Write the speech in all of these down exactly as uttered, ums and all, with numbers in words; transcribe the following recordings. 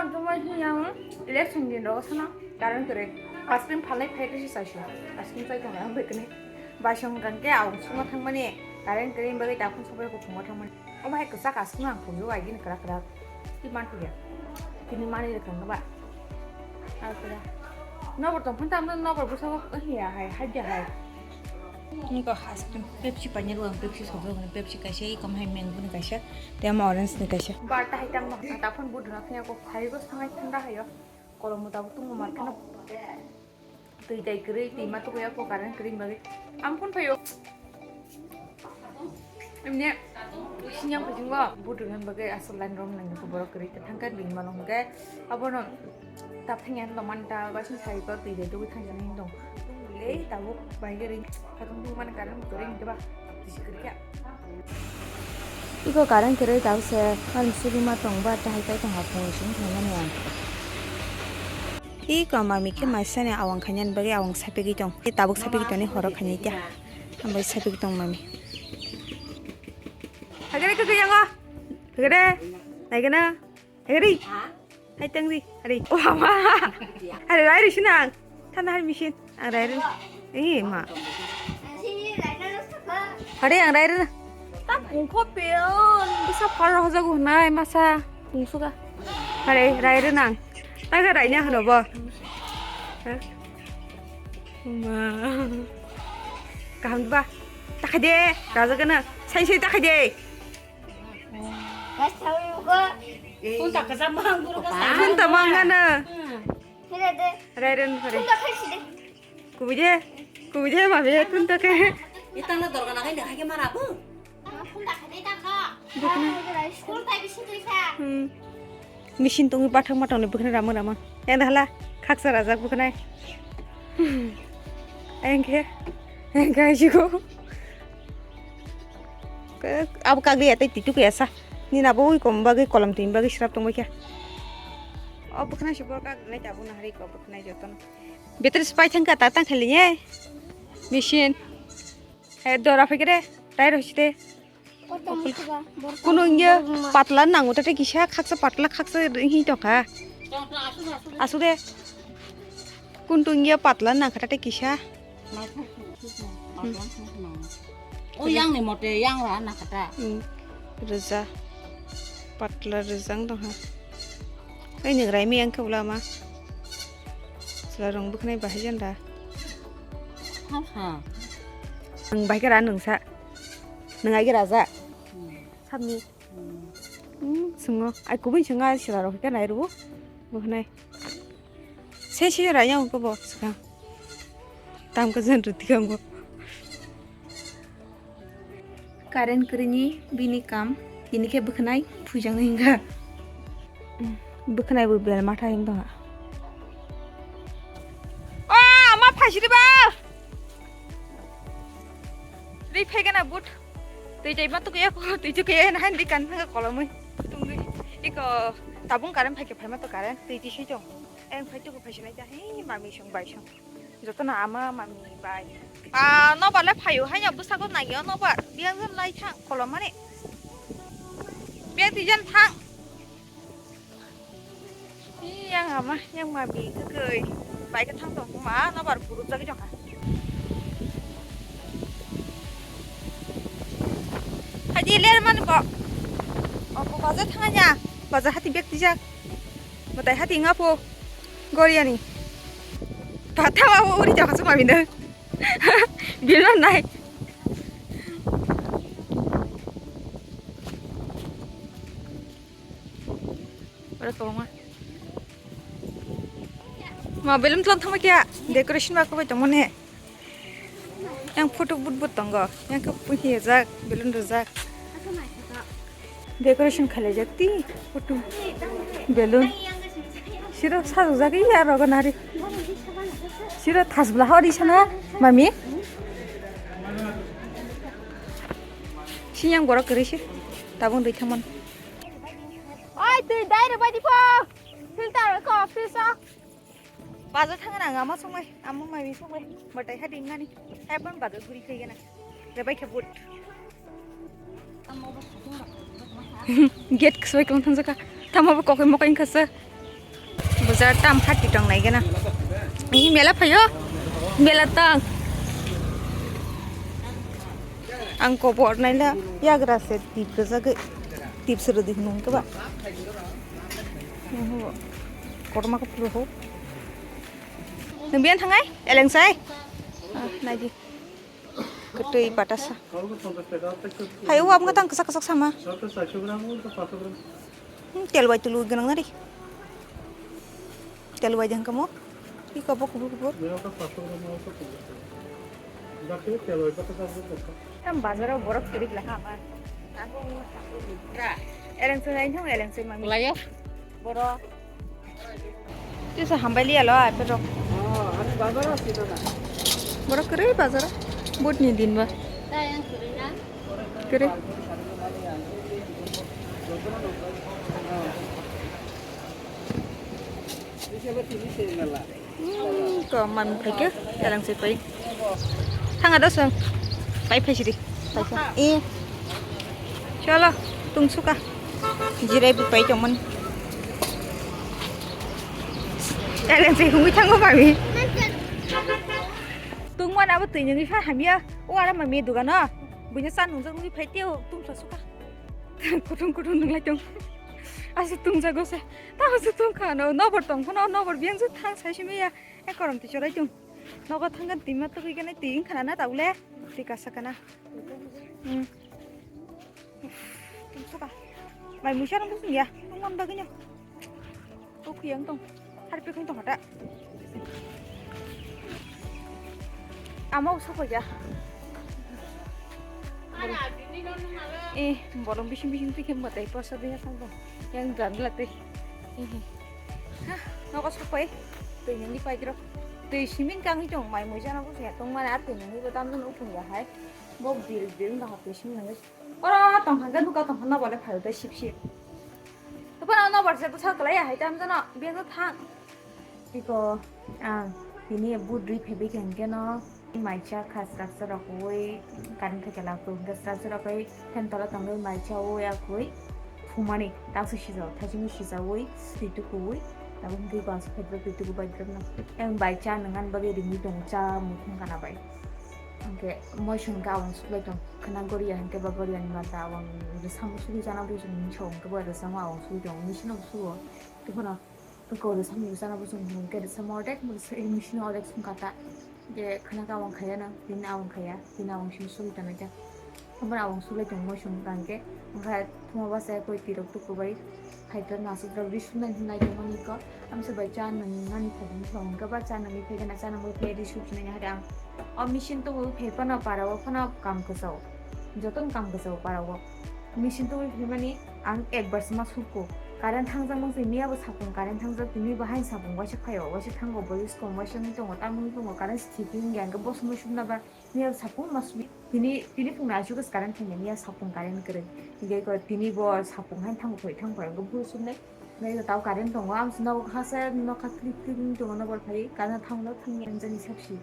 Tongma hiya ang election din rogo sana current kwrwi. Ice cream phalnai phai khe se chaisio. Ice cream chai tong ang bekni. Baisong rang ke ang suma thangmani current kwrwi bagwi takhun sobai ko thuma thangmani. Omo hai kwchak ice cream ang phungo ai gini krak krak. Ti man thuya. Tini mani rwkha ba. Ar kra. Nobor tong phun tam nobor busa hiya hai hai hai. Niko ice cream Pepsi painai rw ang Pepsi sobo Pepsi kaisa ikom hai mango ni kaisa. Tei omo orange ni kaisa. Bar ta hai tang ma ta phone bud na thya ko khai go sangai thanda hayo. Kolom mo tabuk tung mar khana. Twi dai kwrwi twi ma tukuya ko current kwrwi bagwi. Am phone phayo. Emne sinyang phajingo bud na bagwi asal line rom nang ko borok kwrwi ta thangka bini mano hwnkhe abono ta thangya no man ta ba sing sai ko twi dai twi thangya ni dong. Le tabuk bai kwrwi. Kadung dungmani current kwrwi hwnkhe ba tisi kwrwikha. Iko current kwrwi tabukse ani sugima tongba tahai tai tongha phungo sing tongmani ang. Iko mami khe maisani awang khainani bagwi awang sapigwi tong. Tei tabuk sapigwi tongni horo khainai ta. Hambai sapigwi tong mami. Hagere khe yango. Hagere. Naigana. Hagere. Hai tang ri, hari. Oh, ama. Hari rai ri sinang. Thana hari misin. Ang rai ri. Eh, ma. Hari ang rai ri. Ta kungkho peon. Bisa phar hojago nai masa. Kungsuga. Hari rai ri nang. Ta ga rai nya hano bo. Ha? Ma. Kaham ba. Takhade. Raja kana. Sai sai takhade. Phone ta kwcham mang guru ka sa. Phone ta mang gana. Hira de. Rai ren phare. Phone ta khai si de. Kubuje. Kubuje ma be phone ta khai. Itang na dorga na khai de khai ke mara bu. Phone ta khai de ta kha. School tai bisi tui sa. Hmm. Machine tongwi bathang matang ni bwkhwnai rama rama. Yang dah hala khaksa rajak bwkhwnai. Engke engke aisigo. Abo kagwi atai titu kaya sa. Nina bo ui kom bagwi kolam twi bagwi srap tongbai kha. O bwkhwnai se bor kagwi nai tabuk nahari ko bwkhwnai jotono. Better spai thangka ta tang khali ye. Machine. He dora phai kre. Tai roi site. Kuno wngya patla nango tei kisa khaksa patla khaksa wngwi tongkha. Asuk de. Kunto wngya patla nangkha tei kisa. O yang ni mote yang ra nangkha ta. Hmm. Rwja. Patla rwja wng tongkha. Ai nang rai mi yang khe ulama. Chwla rong bwkhnai bahai janda. Ha ha. Nang bahai khe ra nang sa. Nang ai khe ra ja. Hmm. Sabni. Hmm. Hmm, swngo. Ai kubui swngo ai sila rok khe nai rwo. Bo khnai. Se se ra yang ko bo swkang. Tam ka jan rwti kang bo. Current kwrwini bini kam. Tini khe bwkhnai phuijang hingkha. Bwkhnai bo bel matha hing tongha. O, ma phaisiri ba. Ri phegena but. Twi tei ma tukuya ko, twi tukuya na han di kan thanga kolomwi. Tungwi. Iko tabung current phaikhe phaima to current twi twi swi tong. Eng phai tuku phaisinai ta. Hei mami song bai song. Jotono ama mami bai. Ah, nobar le phaio haino bwsako nagio nobar. Biyang lai thang kolomani. Biyang twi jan thang. Yang ama, yang mami kwkwi. Bai khe thang tong ma, nobar phuru jagwi jokha. Haji ler mani bo. O bo bajar thangya. Bajar hati bek tijak. Batai hati ngapo. Goriani. Tata wa uri jokha suma bina. Bilo nai. Ora koma. Ma belum tlam thama kya? Decoration ba ko bai tamo ne. Yang photo but but tongo. Yang ke puhi jak belun rojak. Decoration khale jak ti photo belun. Siro sajak jak ya rogo nari. Siro thas bla hori sana mami. Siyang borok kwrwi se tabung dui thamon. Oi, twi dai rw bai di pho. Filter ko office o. Bajar thang na ama songbai, ama mai songbai. Batai ha ding nani. Hai pon bajar guri khai gana. Rebai khe but. Gate ksoi kong thang jaka. Tamo bo kokoi mokai khasa. Tam hati tong nai gana. Ni mela phayo. Mela tang. Ang kobor naila yagra se tip rwjagwi tip se rwdi hwnwi hwnkhe ba. Kotorma khe phuru huk. Nwng biyan thangai? Eleng sai? Ah, naidi. Kwtwi batasa. Hai, o aboni tang kwchak kwchak sama. Hmm, tel bai tulu gwnang nari. Tel bai jang kamo. Iko bo kubur kubur. Tam bazaro borok kwrwi glaka ama. Eleng sai nai thang, eleng sai mami. Layo. Borok. Tisa hambai liya lo, ai, pero. Oh, ani bazar o sino na. Borok kwrwi bazar o. Bud ni din ba. Kwrwi. Hmm, ko man phaikhe, yalang se pai. Thanga da song. Pai phai sidi. Pai kha. Eh. Cholo, tung suka. Jirai bu pai tongman. Yalang se hungwi thango mami. Tungman abo twi nungwi pha hamya. O ara mami dugano. Bunya sa nungjak nungwi phai teo tung sa suka. Kutung kutung nunglai tong. Asa tungjago se. Tamo se tungkha no. Nobor tong phano nobor biyang su thang sai simi ya. E korom ti chorai tung. Nogo thangkha twi ma twi gana twi wngkha na tabule. Twi kasa kana. Hmm. Tungsuka. Mai muisa rong kusung ya. Tungman bagwi no. Tokhi yang tong. Harpi kung tong hata. Amo sokoi ya. Eh, bolong bising bising twi khe mwtai posa de ya tong tong. Yang jandla twi. Eh. Ha, nogo sokoi. Twi nini paidrok. Twi simin kangwi tong mai muisa rong kusung ya tong mane ar twi nini bo tamjani uphung ya hai. Bo bil bil no hapli simi nangwi. Oro tongkha khe nuka tongkha nobole phaio tei sip sip. Topano nobor se bwsa kwlai ya hai tamjano biyangno thang. Iko ang tini budri phebik hwnkhe no maisa kha srapsa rokoi current theke lakto hwnkhe srapsa rokoi fan tola tongwi maisa o yakwi phumani taksi sijao thajini sijaui twi tukuui tabuk hwnkhe bangsa phedrop twi tuku bai drop no. Ang bai cha nwngan bagwi ringwi tongo cha mukhung kana bai. Hwnkhe moisong khe awang suklai tong khna goria hwnkhe ba goria ni mata awang rwsamo sugui chana bo chwng misa hwnkhe bo rwsamo awang sugui tongo machine no bo sugo tei phano kok rwsamo bo chana bo chwng hwnkhe rwsamo odek machine odek songkha ta je khna khe awang khaya nang tini awang khaya tini awang simi sugui tongo khe. Omo awang sulai tong moisong bangke, wngkha thuma basa koi tirok tuku bai, phaitwrwk naswk rok ri sumnai hinlai tongmani kok, amsa bai cha nang nani phaikhe wngkha ba cha nangwi phaikhe na cha nangwi phai ri sukhinai hari ang. O machine tubu phai phano para o phano kam kwchao, jotono kam kwchao para o. Machine tubu phaimani ang ekbar se ma suko, current thangjak mangse miya bo sapung current thangjak tini bo hain sapung waisa phaio, waisa thango bo use kom waisa wngwi tongo, tamoni tongo current sithik wngya hwnkhe bo somoi sukna ba miya sapung ma sumi. Tini, tini phung nai asuk current thangya, miya sapung current kwrwi. Hinkhe ko tini bo sapung hai thang phai, thang phai, hwnkhe bul sumnai. Nai tao current tongo, ang sino hasa nokha klik klik wng tongo, nokbar phai current thangno thangya, ang jani saksi.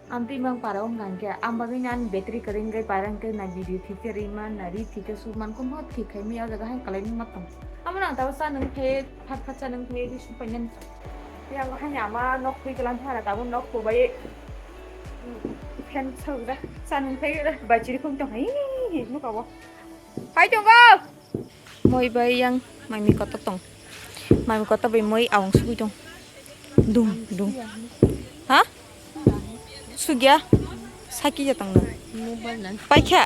Ang twi mang para wng kha hinkhe, ang bagwi ni ani battery kwrwi wngwi para hinkhe na video thikhe rima, na ri thikhe suk man, kung thik khai miya, o jaga hai kwlai ma tong. Amo nang tao cha nung phe, phat phat cha nung phe, ri suk painani. Yang hai ama nok phui kelang thara, tabo nok phubai. Fan sokjak, chanung tei bachiri khum tong hai, nuka bo. Hai tongo. Moi bai yang mami koto tong. Mami koto bai moi awang sugui tong. Dung, dung. Ha? Sugya? Saki ya tong na. Paikha?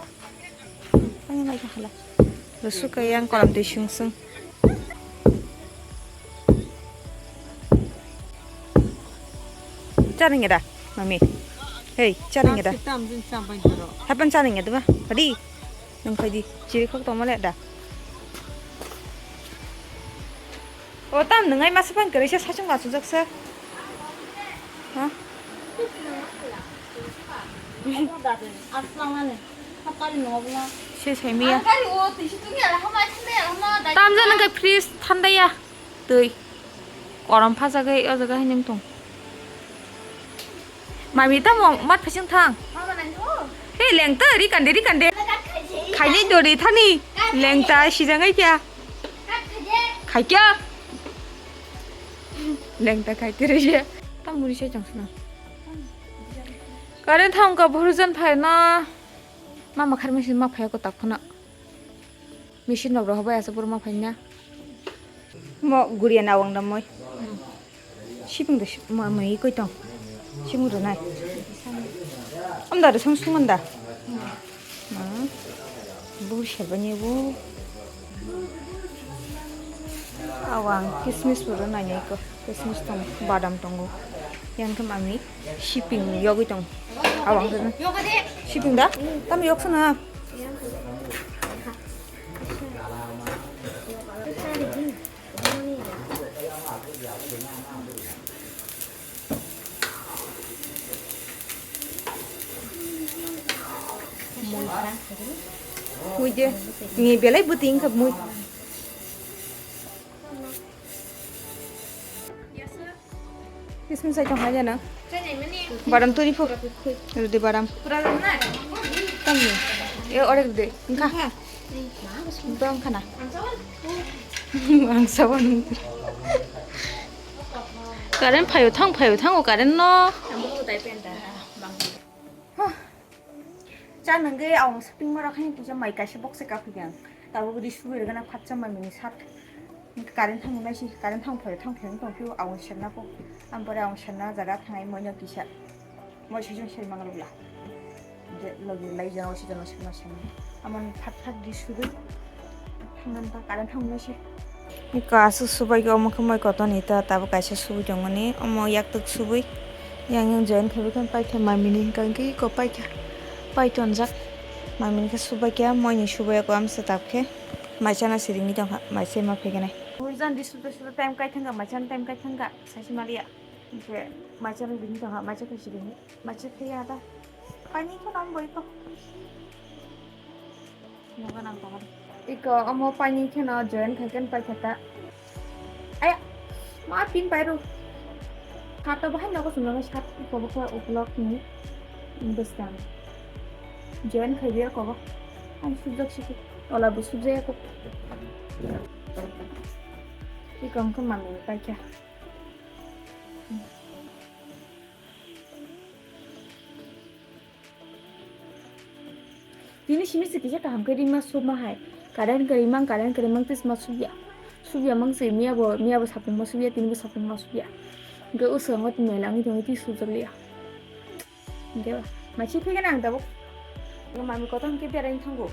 Ani naikha hala. Lo suka yang kolam twi sung sung. Cha nang ya da, mami? Hei, cha nang ya da? Tam jin cha bai doro. Hapan cha nang ya da ba? Padi. Nang padi. Chiri khok tong male da. O tam nang ai masa pan kare sa sachung ga sujak sa. Ha? Aslang ani. Hapari no bla. Se sai miya. Tam jana kai freeze thanda ya. Twi. Korom phajagwi o jaga hai nung tong. Mami tamo mat phasing thang. He lengta ri kande ri kande. Khainai dori thani. Lengta sijangai kya. Khai kya. Neng ta khai tiri je. Tam muri se chang suna. Current thang ka bhuru jan phai na. Mama khar machine ma phai ko tak phana. Machine rok rohor bai asa boro ma phai na. Mo guria na wang da moi. Sipung da sip-, mo, mo i koi tong. Sipung da nai. Am da da sung sung da. Ma. Bhur se bani bo. Awang kismis bo nai nai ko. Kismis tong, badam tongo. Yang khe mami siping yogwi tong. Awang khe siping da? Tam yok sana. Mui je, ni belai buting kha mui. Kismis ai tong hai jana. Badam turi phu. Rudi badam. Tamni. E orek de. Engkha. Dong khana. Ang sawan. Current phayo thang, phayo thang o current no. Cha nangge awang shopping mall o khaini kisa mai kaisa box se kaphi yang. Tabuk ri sugwi rwgana phatsa mai mini sat. Current thang nai si, current thang phayo thang phayo tong phio awang serna ko. Ampore awang serna jaga thangai moino kisa. Moi sejong se mangrubla. Je logi lai jang o sejong se ma serna. Amon phat phat ri sugwi. Thangnan ta current thang nai si. Iko aswk subai khe omo khe moi kotor ni ta tabuk kaisa subui tongmani omo yaktwk subui yang yang join khaibui khe paikha mamini hwnkha hwnkhe iko paikha pai tonjak mamini khe subai khe moi ni subai khe amsa tabukhe maisa no siringwi tongkha maisa ma pheganai. Burjan di suda suda time kai thangkha maisa no time kai thangkha saisi maliya hwnkhe maisa no ringwi tongkha maisa khe siringwi maisa khe ya da paini khe nang boi kho. Nogo nang tongmani. Iko omo paini kheno join khai khe paikha ta. Aya, ma pin pai ru. Kha to bahai nogo sumnang sat iko bo khe ukulok ni bwskang. Join khai dia ko bo. Ang sujak siki. Ola bo sujak ko. Iko ang khe mami paikha. Tini simi se kisa kaham khe rima sukma hai. Current kwrwi mang, current kwrwi mang tei sima sukya. Sukya mang se miya bo, miya bo sapung ma sukya, tini bo sapung ma sukya. Hwnkhe o swkango tini mela wngwi tongwi tei sukjak liya. Hwnkhe ba, mai si phigana ang tabuk. Mami kotor hwnkhe berai wng thango.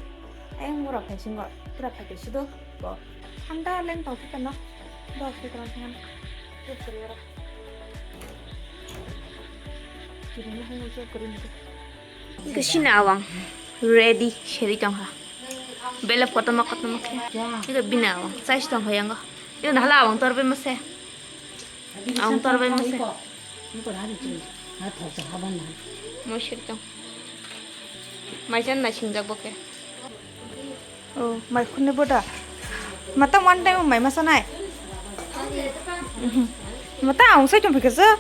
Ayang mura phai singo, pura phai khe sudo. Bo, thanda leng tong thikano. Bo, thikano thangan. Kiri ni hwnwi khe kwrwi ni. Hwnkhe sini awang ready serwi tongkha. Belep kotorma kotorma khe. Hwnkhe bini awang chais tongkha yango. Ino hala awang torbai mase. Awang torbai mase. Mo serwi tong. Mai chan nai singjak bo khe. Oh, mai khunui boda. Mata one time mai masa nai. Mhm. Mata ang sai tong phikasa.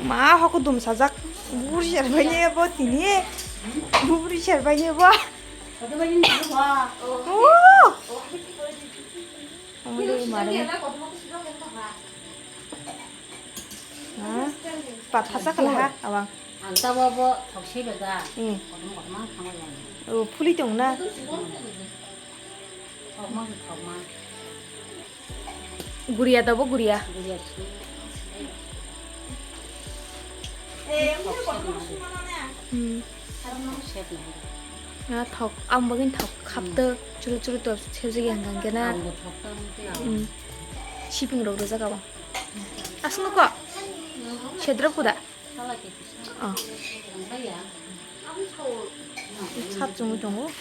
Ma hoko dum sajak. Buri serbai ne bo tini. Buri serbai ne bo. Oh. Ang dui mare. Ha? Patha sakala ha, awang. Ang ta bo bo thok se bega. Hmm. Kotom kotom ang thangwi ya. Oh, phuli tong na. Thokma thokma. Guria ta bo guria. Guria si. Hmm. Sep na. Na thok, ang bagin thok khapto, churu churu to sebjak yang gang kena. Ang bo thok ta ang te ang. Hmm. Sipung rok rojak abo. Asno ko? Sedra puda. Sala ke kisa. Oh. Ang kaya. Sat chungwi tongo.